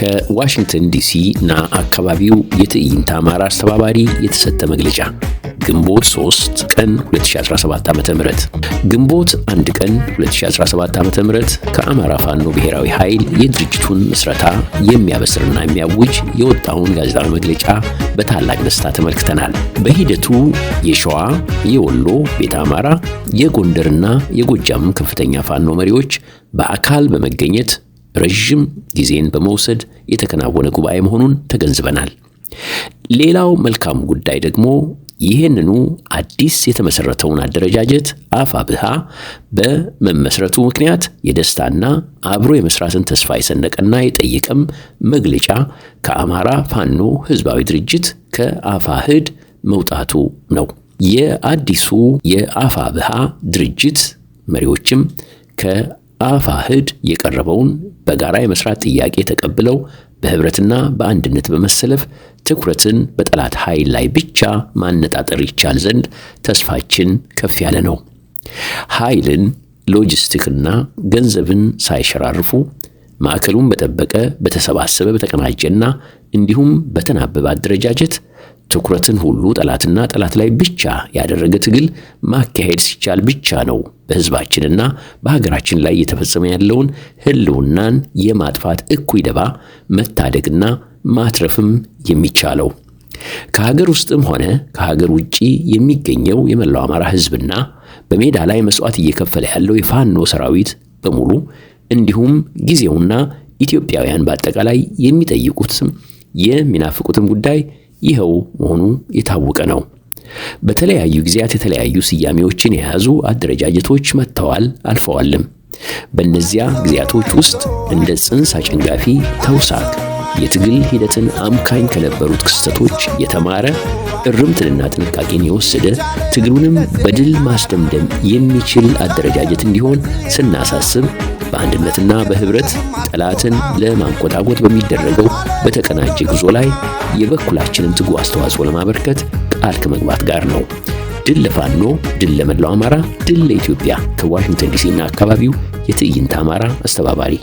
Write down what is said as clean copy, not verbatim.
ከዋሽንግተን ዲሲ እና አካባቢው የትዕይንተ አማራ አስተባባሪ የተሰጠ መግለጫ፣ ግንቦት 3 ቀን 2017 ዓ.ም። ግንቦት 1 ቀን 2017 ዓ.ም ከአማራ ፋኖ ብሔራዊ ኃይል የድርጅቱን ምስረታ የሚያበስርና የሚያውጅ የወጣውን ጋዜጣዊ መግለጫ በታላቅ ደስታ ተመልክተናል። በሂደቱ የሸዋ፣ የወሎ፣ ቤተ አማራ፣ የጎንደርና የጎጃም ከፍተኛ ፋኖ መሪዎች በአካል በመገኘት ረዥም ጊዜን በመውሰድ የተከናወነ ጉባኤ መሆኑን ተገንዝበናል። ሌላው መልካም ጉዳይ ደግሞ ይህንኑ አዲስ የተመሰረተውን አደረጃጀት አፋብሃ በመመስረቱ ምክንያት የደስታና አብሮ የመስራትን ተስፋ የሰነቀና የጠየቀም መግለጫ ከአማራ ፋኖ ህዝባዊ ድርጅት ከአፋህድ መውጣቱ ነው። የአዲሱ የአፋብሃ ድርጅት መሪዎችም ከአፋህድ የቀረበውን በጋራ የመስራት ጥያቄ ተቀብለው በህብረትና በአንድነት በመሰለፍ ትኩረትን በጠላት ኃይል ላይ ብቻ ማነጣጠር ይቻል ዘንድ ተስፋችን ከፍ ያለ ነው። ኃይልን፣ ሎጂስቲክና ገንዘብን ሳይሸራርፉ ማዕከሉን በጠበቀ፣ በተሰባሰበ፣ በተቀናጀና እንዲሁም በተናበበ አደረጃጀት ትኩረትን ሁሉ ጠላትና ጠላት ላይ ብቻ ያደረገ ትግል ማካሄድ ሲቻል ብቻ ነው በህዝባችንና በሀገራችን ላይ እየተፈጸመ ያለውን ህልውናን የማጥፋት እኩይ ደባ መታደግና ማትረፍም የሚቻለው። ከሀገር ውስጥም ሆነ ከሀገር ውጪ የሚገኘው የመላው አማራ ህዝብና በሜዳ ላይ መስዋዕት እየከፈለ ያለው የፋኖ ሰራዊት በሙሉ እንዲሁም ጊዜውና ኢትዮጵያውያን በአጠቃላይ የሚጠይቁትም የሚናፍቁትም ጉዳይ ይኸው መሆኑ የታወቀ ነው። በተለያዩ ጊዜያት የተለያዩ ስያሜዎችን የያዙ አደረጃጀቶች መጥተዋል፣ አልፈዋልም። በእነዚያ ጊዜያቶች ውስጥ እንደ ጽንስ አጨንጋፊ ተውሳክ የትግል ሂደትን አምካኝ ከነበሩት ክስተቶች የተማረ፣ እርምትንና ጥንቃቄን የወሰደ፣ ትግሉንም በድል ማስደምደም የሚችል አደረጃጀት እንዲሆን ስናሳስብ በአንድነትና በህብረት ጠላትን ለማንኮታኮት በሚደረገው በተቀናጀ ጉዞ ላይ የበኩላችንን ትጉ አስተዋጽኦ ለማበርከት ቃል ከመግባት ጋር ነው። ድል ለፋኖ፣ ድል ለመላው አማራ፣ ድል ለኢትዮጵያ። ከዋሽንግተን ዲሲ እና አካባቢው የትዕይንተ አማራ አስተባባሪ።